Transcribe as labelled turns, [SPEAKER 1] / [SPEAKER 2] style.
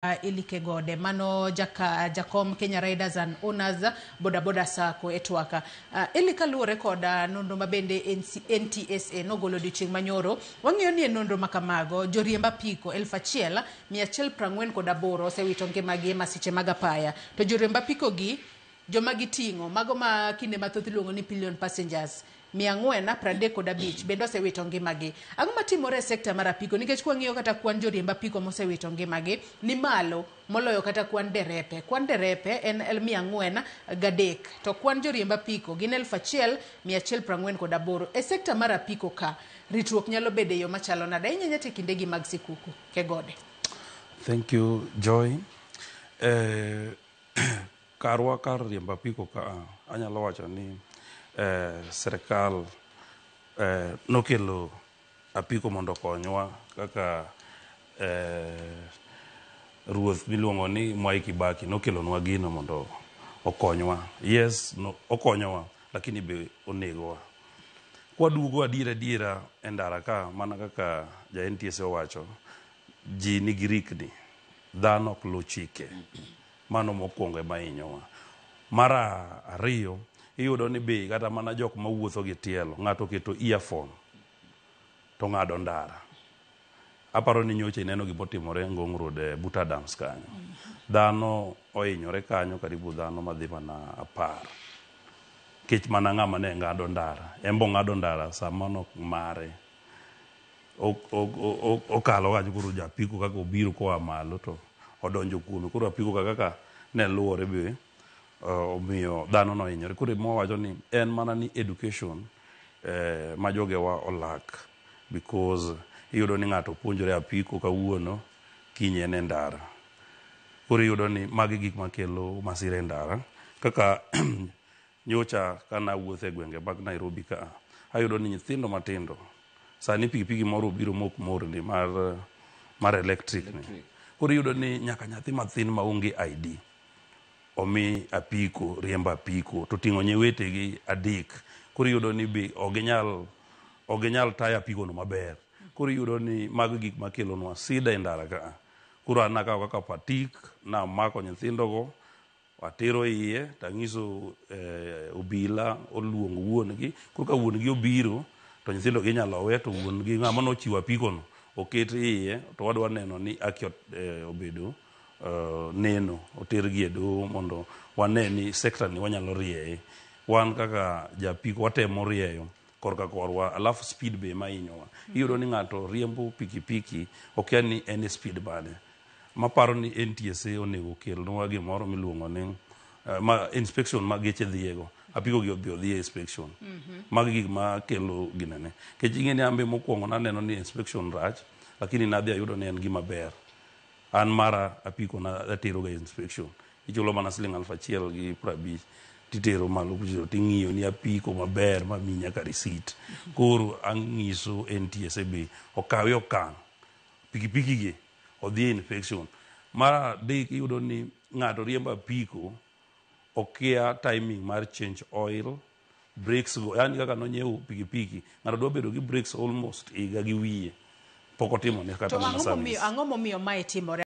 [SPEAKER 1] Eli Kegode mano jaka, jakom Kenya Riders and Owners Boda Boda Sacco e twaka. Eli, kaluwore kod nonro ma bende NC, NTSA nogolo odiochieng' manyoro, wang'iyo ni e nonro ma kamago joriemb apiko 1148 osewito ngimagi e masiche mag apaya, to joriemb apiko gi joma giting'o mago ma kinde mathoth iluongo ni pillion passengers 435 bende osewito ngimagi. Ang'o matimore e sekta mar apiko? Nikech kwang'iyo kata kwan joriemb apiko mosewito ngimagi ni malo moloyo kata kwan derepe. Kwan derepe en 403, to kwan joriemb apiko gin 1148. E sekta mar apiko ka, ritruok nyalo bedo e yo machalo nade? Ahinya ahinya to e kindegi mag sikuku. Kegode.
[SPEAKER 2] Thank you, Joy. Karwa kar riembo apiko ka anyalo wacho ni sirikal nokelo apiko mondo okonywa kaka ruoth miluongo ni Mwai Kibaki nokelonwa gino mondo okonywa. Yes, no, okonyowa lakini be onegowa. Kwaduogo adiera adiera e ndara ka mana kaka ja NTSA owacho, ji nigi rikni, dhano ok luw chike. Mano mokwongo ema hinyowa. Mar ariyo, iyudo ni be kata mana jok mawuotho gi tielo, ng'ato oketo earphone to ng'ado ndara. Aparo ni nyocha ineno gimotimore Ngong Road e but Adams kanyo. Dhano ohinyore kanyo karibu dhano madhi mana 10. Nikech mana ng'ama ne ng'ado ndara, en be ong'ado ndara sama nok mare. Okalo kanyo koro ja apiko kaka obiro koa malo to odonjo kuome. Koro apiko ka kaka ne luwore be omiyo dhano nohinyore. Koro ema wawacho ni en mana ni education ma jogewa olak because iyudo ni ng'ato puonjore apiko kawuono, kiny en e ndara. Koro iyudo ni magi gik makelo masira e ndara. Kaka nyocha kana awuotho e gwenge mag Nairobi ka, ayudo ni nyithindo matindo sani pikipiki moro obiro mok morni mar electric ni. Koro iyudo ni nyaka nyathi mathin maonge ID omi apiko riembo apiko to ting'o nyewetegi adek. Koro iyudo ni be ok ginyal tayo apiko no maber. Koro iyudo ni mago gik makelonwa sida e ndara ka. Koro an nakawo kaka patik namako nyithindogo atero iye tang'iso obila oluong wuon gi. Koro ka wuon gi obiro to nyithindo gi inyalo we to wuon gi ng'ama nochiwo apiko no oket iye to wadwa neno ni haki obedo neno otergi e doho mondo wane ni sekta ni wanyalo rieye. Wan kaka japiko watemo rieyo korka korwa, alafu speed be ema hinyowa. Iyudo ni ng'ato riembo pikipiki okia ni en e speed mane. Maparo ni NTSA onego okelnwa gimoro miluongo ni ma inspection ma geche dhiye go. Apiko gi odhi odhi e inspection. Magi gik makelo ginene. Nikech ing'e ni an be mokwongo naneno ni inspection rach, lakini nadhi ayudo ni en gima ber. An mara apiko na atero ga inspection. Ichulo mana siling 1050 titero malo kucho ting'iyo ni apiko maber mamiyi nyaka receipt. Koro ang'iso NTSA be okawe okang' pikipiki gi odhi e inspection. Mar adek iyudo ni ng'ato riembo apiko okia timing mar change oil, brakes go, yani kaka nonyiewo pikipiki, ng'ato dwa bedo gi brakes almost higa gi wiye pok otimo ne kata
[SPEAKER 1] To
[SPEAKER 2] mana
[SPEAKER 1] ang'o momiyo
[SPEAKER 2] service.
[SPEAKER 1] Ang'o momiyo mae timore?